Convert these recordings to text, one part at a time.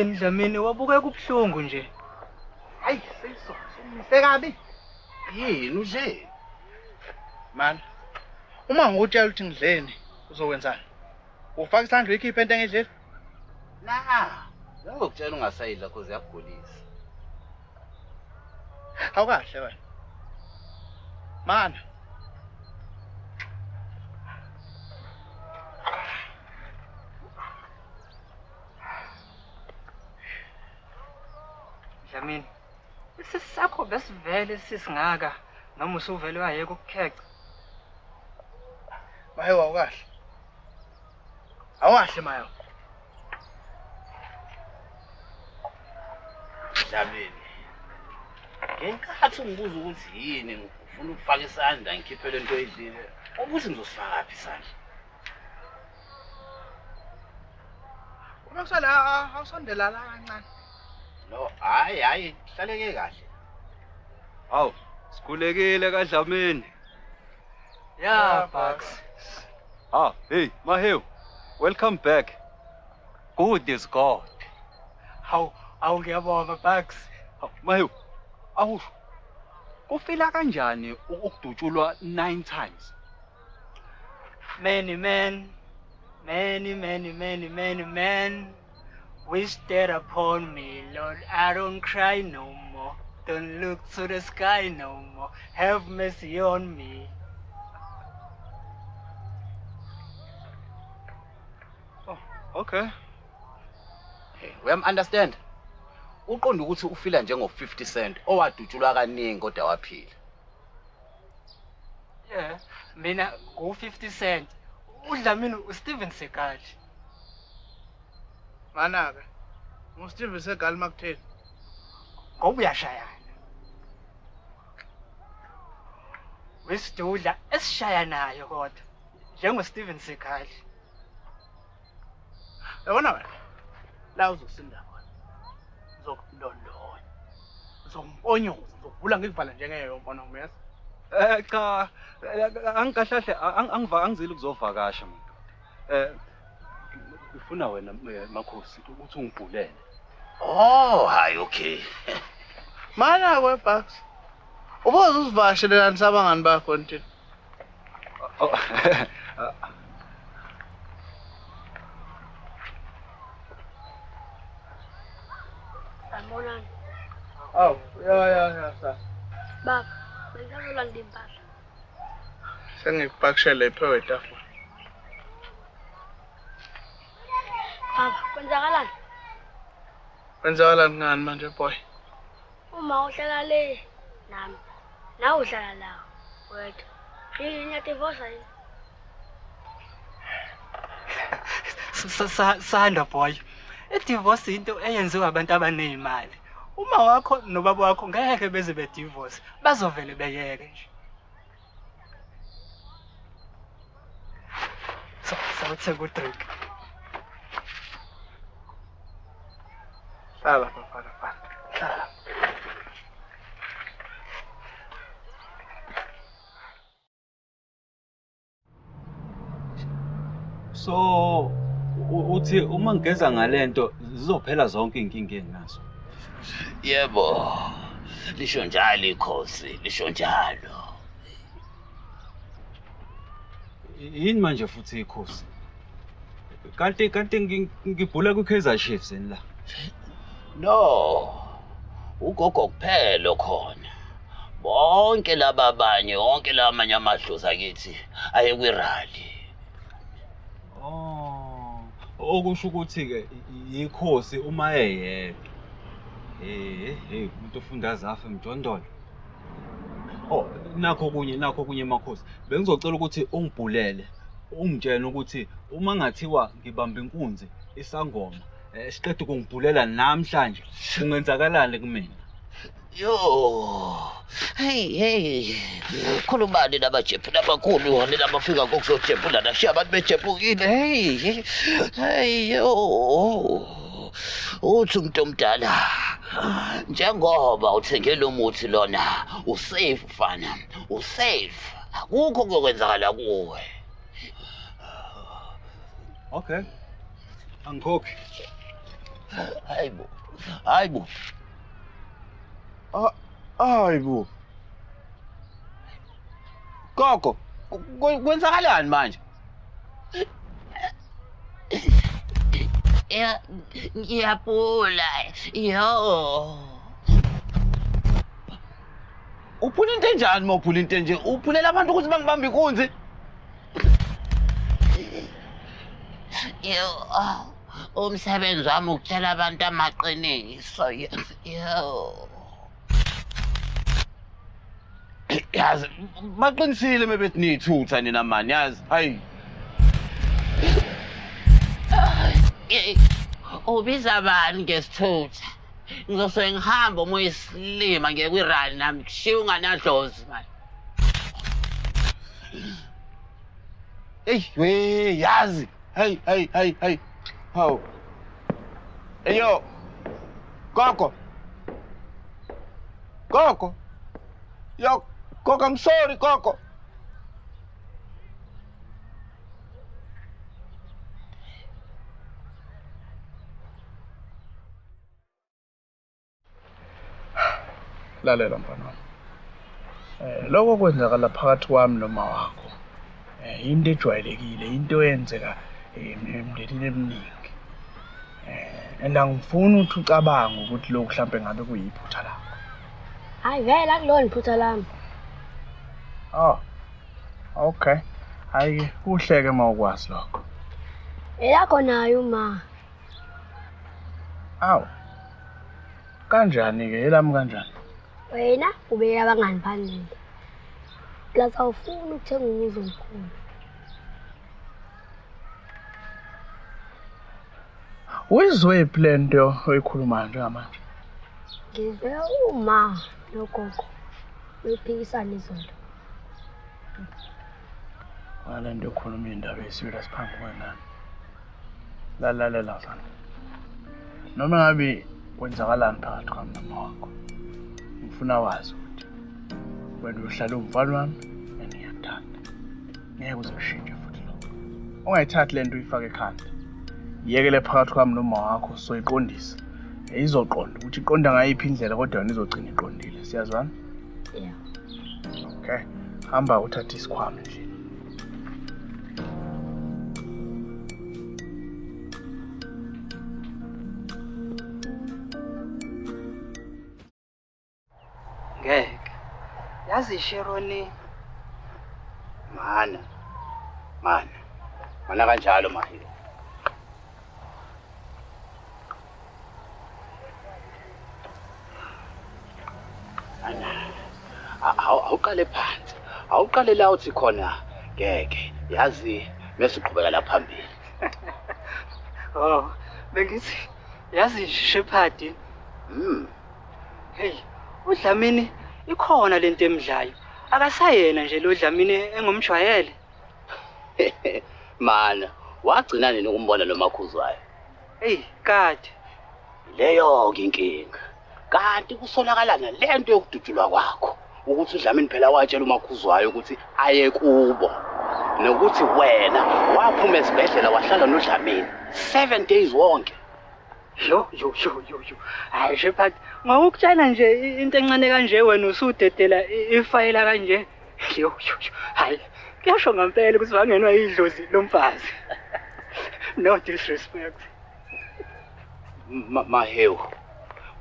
Yini Dlamini wabukeka kubuhlungu nje. Hayi siso, sumise kabi. Yini udleni? Man. Uma ngikutshela ukuthi ngidleni, uzokwenzani? Ufaka isandla uyikhiphe into engidlile? Na, ngizokutshela ungasayidla cause yakugulisa. Awukahle wena. Mana. Dlamini, isisi sakho besivele sisingaka noma usuvele wayeka ukukheca. Maye awukahle. Awukahle mayo. Dlamini. Ngenkathi ungibuza ukuthi yini ngifuna ukufaka isandla ngikhiphe lento oyidlile, ukuthi ngizosifaka phi isandla? Uma kusala awusondela la kancane. No, hayi hayi, hlaleke kahle. Hawu, sikhulekile kaDlamini. Yeah, Bucks. Ah, hey, Mahewu. Welcome back. Good is God. Hawu, awu ngiyabonga Bucks. Hawu, Mahewu. Awusho. Kufila kanjani ukudutshulwa 9 times? Many men, many, many, many, many men wish dead upon me, Lord. I don't cry no more. Don't look to the sky no more. Have mercy on me. Oh, okay. Hey, uyam understand? Uqonda ukuthi ufila njengo 50 Cent owadutshulwa kaningi kodwa waphila. Yeah, mina ngo 50 Cent. UDlamini uSteven Seagal. Mana ke. USteven Seagal makutheni? Ngoba uyashayana. Wesidudla esishayanayo kodwa njengo Steven Seagal. Yabona wena. La uzosinda khona. Ngizokulondonya. Ngizomponyoza, ngizokuvula ngikuvala njengeyo mfana wami, yazi? Cha, angikahlahle angizile ukuzovakasha madoda. Ngifuna wena Makhosi ukuthi ungibhulele. Oh, hayi okay. Mana kwe Bucks. Uboze usivakashelelani sabangani bakho ntini? Sanibonani. Awu, ya ya ya sa. Baba, bengizolanda impahla. Sengikupakishele iphewe itafula. Baba, kwenzakalani? Kwenzakalani ngani manje boy? Uma uhlala le nami, nawe uhlala la wedwa. Yini niyadivosa yini? Sanda boy. I-divorce into eyenziwa abantu abanezimali. Uma wakho nobaba wakho ngeke beze be-divorce, bazovele beyeke nje. So, sawuthenga udrink. Hlala bafana bafana. Hlala. So uthi uma ngigeza ngalento zizophela zonke inkinga enginazo. Yebo. Lisho njalo ikhosi, lisho njalo. Yini manje futhi ikhosi? Kanti ngibhula ku Kaizer Chiefs yini la? No. Ugogo kuphela khona. Bonke laba abanye, wonke lamanye amadlozi akithi aye kwi-rally. Oh, okusho ukuthi ke ikhosi uma eyedwa. Hey, umuntu ofunda azafe emjondolo. Oh, nakho kunye Makhosi. Bengizocela ukuthi ungibhulele, ungitshele ukuthi uma ngathiwa ngibamba inkunzi isangoma, siqede ukungibhulela namhlanje, kungenzakalani kumina? Yo. Hey. Khulumani labajephula abakhulu labafika kokuzojephula nashiya abantu bejephukile. Hey. Hey yo. Uthi umuntu omdala njengoba uthenge lo muthi lona usafe mfana, usafe. Akukho kokwenzakala kuwe. Okay. Angikhokhi. Hayibo. Hayibo. Hayibo. Gogo, kwenzakalani manje? Ngiyapula. Yo. Uphula into enjani uma uphula into enje? Uphulela abantu ukuthi bangibambe inkunzi? Yo. Umsebenzi wami ukutshela abantu amaqiniso. Yo. Yazi baqinisile mebethi niyithutha nina mani yazi. Hayi. Ubiza bani ngesithutha? Ngizosuke ngihamba uma uyisilima ngiye kwirali nami kushiya unganadlozi mani. Eyi we yazi. Hey hey hey hey. Hawu. Eyo. Gogo. Gogo. Yo, Gogo, I'm sorry, Gogo. Lalela mfana wami. Lokho kwenzakala phakathi kwami noma wakho. Into ejwayelekile, into eyenzeka emndenini eminingi. And angifuni ukuthi ucabange ukuthi lokhu mhlambe ngabe kuyiphutha lakho. Hayi vele akulona iphutha lami. Oh. Okay. Hayi kuhleke mawukwazi lokho. Elakho nayo uma. Awu. Kanjani ke elami kanjani? Wena ubeka abangani phambili. Plus awufuni ukuthenga umuzi omkhulu. Uyizwe le nto oyikhulumayo njengamanje? Ngizwe uma nogogo bephikisana izolo. Wale nto yokhuluma iy'ndaba ey'serious phambi kwengane. Lalalela mfana. Noma ngabe kwenzakalani phakathi kwami noma wakho, ngifuna wazi ukuthi wena uyohlala umfana wami and ngiyakuthanda. Ngeke uze kushintshe futhi lokho. Ungayithathi le nto uyifake ekhanda. Yekele phakathi kwami noma wakho soyiqondisa. Izoqonda ukuthi iqonda ngayiphi indlela kodwa yona izogcina iqondile. Siyazwana? Yeah. Okay. Hamba uthathe isikhwama endlini. Ngeke. Yazi Sheroni. Mana. Mana. Mana kanjalo mahi. Awuqale phansi. Awuqale la uthi khona ngeke. Yazi bese uqhubeka la phambili. Oh, bengithi yazi Shepherd. Hey, uDlamini ikhona lento emdlayo. Akasayena nje lo Dlamini engumjwayele. Mana, wagcina nini ukumbona lo Makhuzwayo? Hey, kade. Leyo ke inkinga. Kanti kusolakala nalento yokudutshulwa kwakho. Ukuthi uDlamini phela watshela uMakhuzwayo ukuthi aye kubo. Nokuthi wena waphuma esibhedlela wahlala noDlamini 7 days wonke. Yo yo yo yo yo. Hayi Shepherd, ngawukutshela nje into encane kanje wena usudedela ifayela kanje. Yo yo yo. Hayi, kuyasho ngempela ukuthi wangenwa idlozi lomfazi. No disrespect. Mahewu.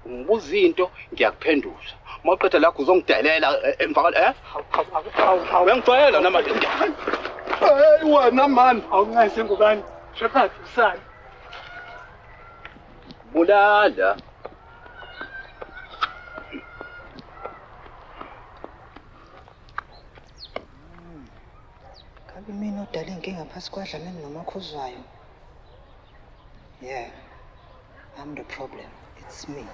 Ungibuza into ngiyakuphendula. Mawuqeda lakho uzongidelela emva eh? Hawu. Uyangijwayela namanje. Hey wena man, awungazi ngubani? Shepherd usale. Bulala. Ngabe mina odala inkinga phasi kwaDlamini noMakhuzwayo. Yeah. I'm the problem. It's me.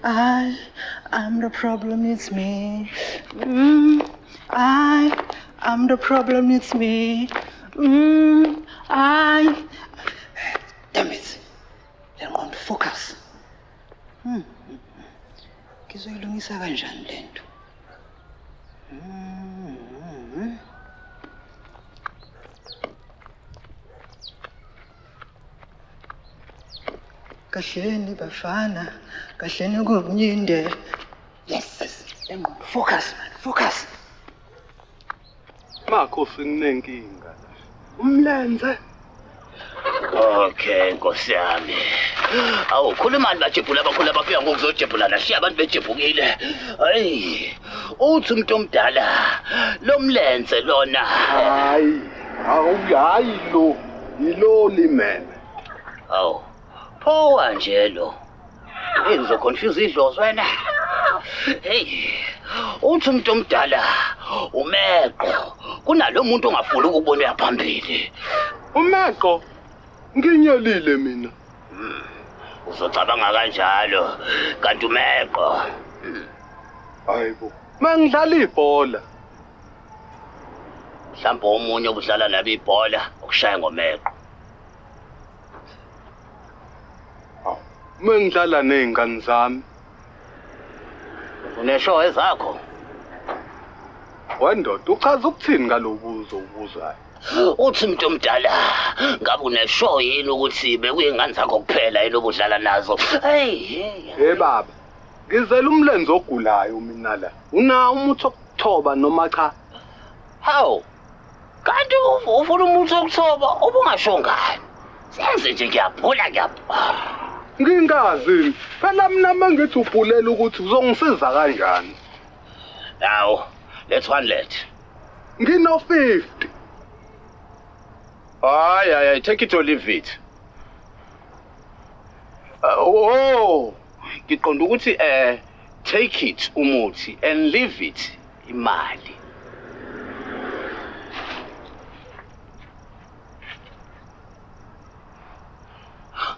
I'm the problem, it's me. I'm the problem, it's me. Damn it. They won't focus. Ngizoyilungisa kanjani lento? Kahleni bafana, kahleni kumnyinde. Yes. Focus man, focus. Makhosi nginenkinga la. Umlenze. Okay, Nkosi yami. Awu, khulumani bajebhula abakhulu abafika ngokuzojebhulana, shiya abantu bejebhukile. Hayi, uthi umuntu omdala lo mlenze lona. Hayi, hayi lo, yilo limele. Awu, phowa nje lo. Hey, ngizoconfuse idlozi wena. Hey, uthi umuntu omdala umeqo kunalo muntu ongafuni ukubona uyaphambili. Umeqo? Nginyelile mina. Uzocabanga kanjalo kanti umeqo. Hayibo, mangidlala ibhola. Mhlawumbe omunye obudlala nabo ibhola ukushaya ngomeqo. Awu, mengidlala nezingane zami. Uneshow ezakho? Wendoda, uchaza ukuthini ngalobuzo ubuzayo? Uthi umuntu omdala ngabe uneshow yini ukuthi bekuyingane zakho kuphela yini obudlala nazo? Hey, hey baba, ngizela umlenze ogulayo mina la. Unawo umuthi wokuthoba noma cha? Hawu, kanti ufuna umuthi wokuthoba ubungasho ngani? Senze nje ngiyabhula ngiyabhula. Ngingazi phela mina mangithi ubhulela ukuthi uzongisiza kanjani. Hawu, let's one let. Ngino 50. Hayi hayi, take it or leave it. Oh, ngiqonda ukuthi take it umuthi and leave it imali.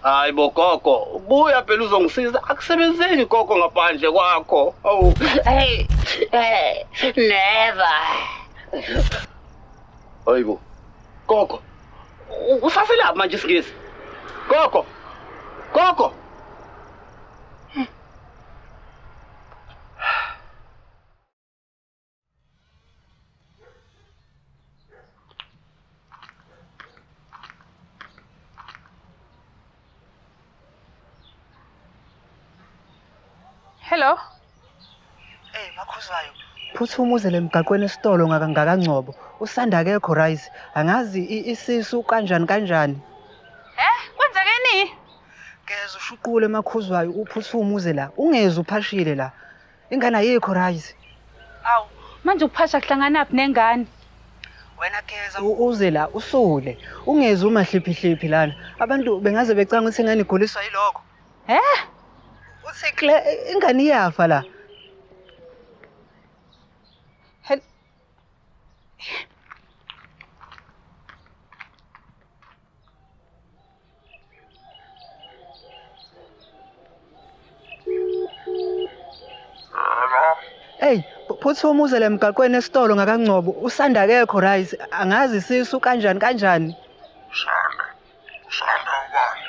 Hayi bo gogo, buya phela uzongisiza. Akusebenzeki gogo ngaphandle kwakho. Oh, hey, hey, never. Hayibo. Gogo, usaselaphi manje isingisi? Gogo. Gogo. Hello. Hey, Makhuzwayo. Phuthuma uze lemgaqweni esitolo ngakangcobo. Usanda akekho rice. Angazi isisu kanjani kanjani. Kwenzekeni? Geza ushuqule Makhuzwayo uphuthuma uze la. Ungeze uphashile la. Ingane ayikho rice. Awu, manje ukuphasha kuhlanganaphi nengane? Wena geza uze la usule. Ungeze umahliphi lana. Abantu bengaze becanga ukuthi ingane iguliswa yilokho. Uthi ingane iyafa la. Hey, phuthuma uze lemgaqweni esitolo ngakangcobo. Usanda akekho rice. Angazi isisu kanjani kanjani. Usanda ubani?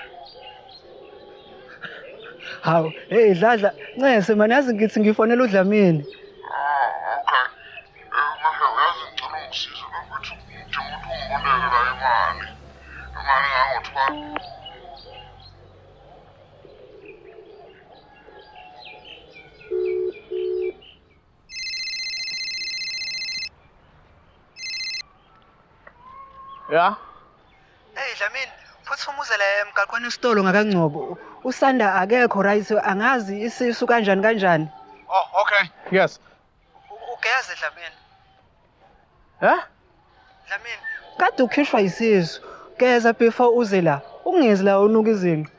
Hawu, hey Dladla, ncese manje yazi ngithi ngifonela uDlamini. Ah, okay. Manje uyazi ngicela ungisize ukuthi ngidinga ukuthi ungiboleke la imali. Imali engango-12. Ya? Hey Dlamini, phuthuma uze la emgaqweni esitolo ngakangcobo. Usanda akekho right, angazi isisu kanjani kanjani. Oh, okay. Yes. Ugeze Dlamini. Dlamini, kade ukhishwa isisu. Geza before uze la. Ungezi la unuka izinqa.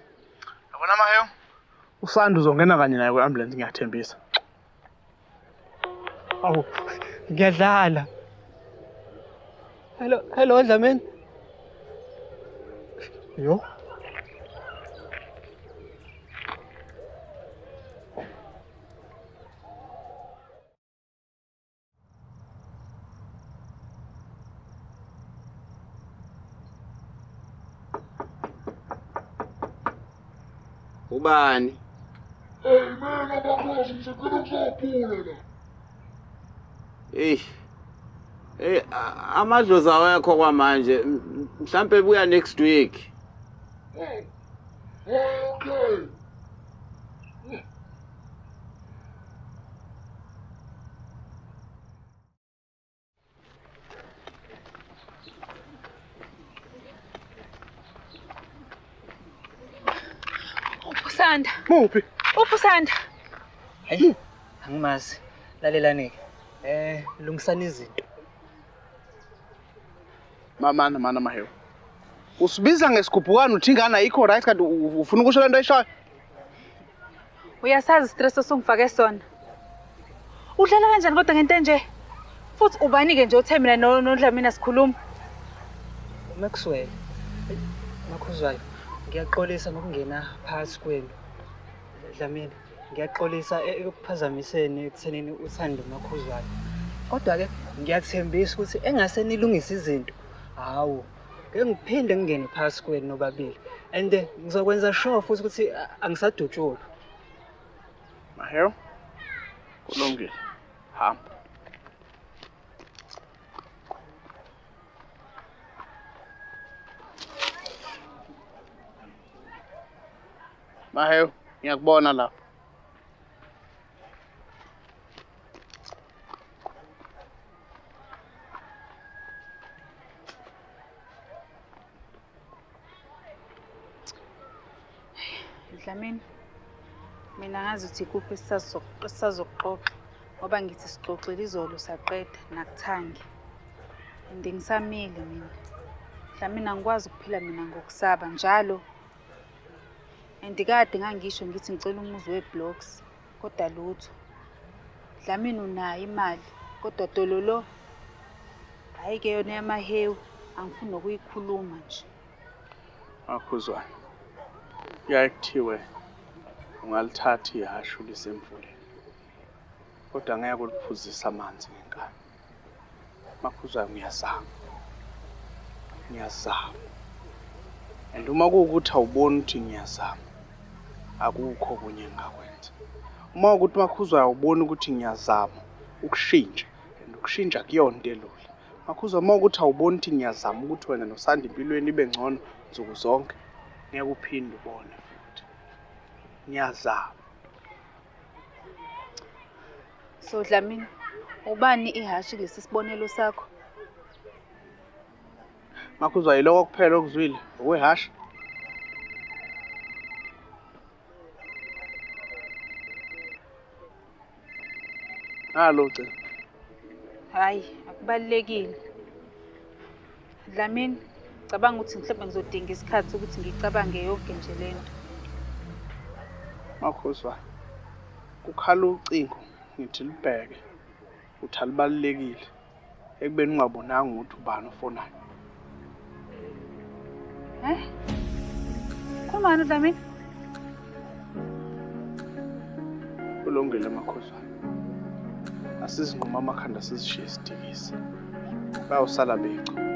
Yabona Mahewu? Usanda uzongena kanye naye kwi-ambulance ngiyathembisa. Awu, ngiyadlala. Hello, hello Dlamini. Yo. Ubani? Hey mina Makhosi, ngisacela ukuzophula la. Hey. Hey, amadlozi awekho kwamanje. Mhlambe buya next week. Hey. Okay. Upusanda. Muphi? Upusanda. Hayi, angimazi. Lalelani ke. Lungisani izinto. Mana mana Mahewu. Usibiza ngesigubhukane uthi ingane ayikho right kanti ufuna ukusho lento ayishoyo? Uyasazi stress osungifake sona. Udlala kanjani kodwa ngento enje? Futhi ubani ke nje othe mina noDlamini sikhuluma? Maxwell. Makhuzwayo, ngiyaxolisa ngokungena phakathi kwenu. Dlamini, ngiyaxolisa ekuphazamiseni ekuthenini uthando Makhuzwayo. Kodwa ke ngiyathembisa ukuthi engase nilungise izinto. Hawu, ngeke ngiphinde ngingene phakathi kwenu nobabili. And ngizokwenza sure futhi ukuthi angisadutshulwa. Mahewu, kulungile. Hamba. Mahewu, ngiyakubona lapho. Dlamini, mina ngazi ukuthi ikuphi esisazokuxoxa ngoba ngithi sixoxile izolo saqeda nakuthangi. And ngisamile mina. Dlamini, angikwazi ukuphila mina ngokusaba njalo. And kade ngangisho ngithi ngicela umuzi weblocks kodwa lutho. Dlamini unayo imali kodwa dololo hayi ke yona yamahewu angifuni nokuyikhuluma nje. Makhuzwayo, kuyaye kuthiwe ungalithatha ihhashi ulise emfuleni kodwa ngeke uliphuzise amanzi ngenkani. Makhuzwayo, ngiyazama. Ngiyazama. And uma kuwukuthi awuboni ukuthi ngiyazama, akukho okunye engingakwenza. Uma ukuthi Makhuzwayo awuboni ukuthi ngiyazama ukushintsha, and ukushintsha kuyona into elula. Makhuzwayo, uma ukuthi awuboni ukuthi ngiyazama ukuthi wena noSanda impilweni ibe ngcono nsuku zonke, ngeke uphinde ubone futhi. Ngiyazama. So Dlamini, ubani ihhashi kulesi sibonelo sakho? Makhuzwayo, yiloko kuphela okuzwile okwehhashi. Nalo ucingo. Hayi, akubalulekile. Dlamini, cabanga ukuthi mhlawumbe ngizodinga isikhathi ukuthi ngicabange yonke nje lento. Makhuzwayo, kukhala ucingo ngithi libheke uthi alibalulekile ekubeni ungabonanga ukuthi ubani ofonayo. Khulumani Dlamini? Kulungile Makhuzwayo. Asizinquma amakhanda sizishiye isidikisi. Bayosala becu.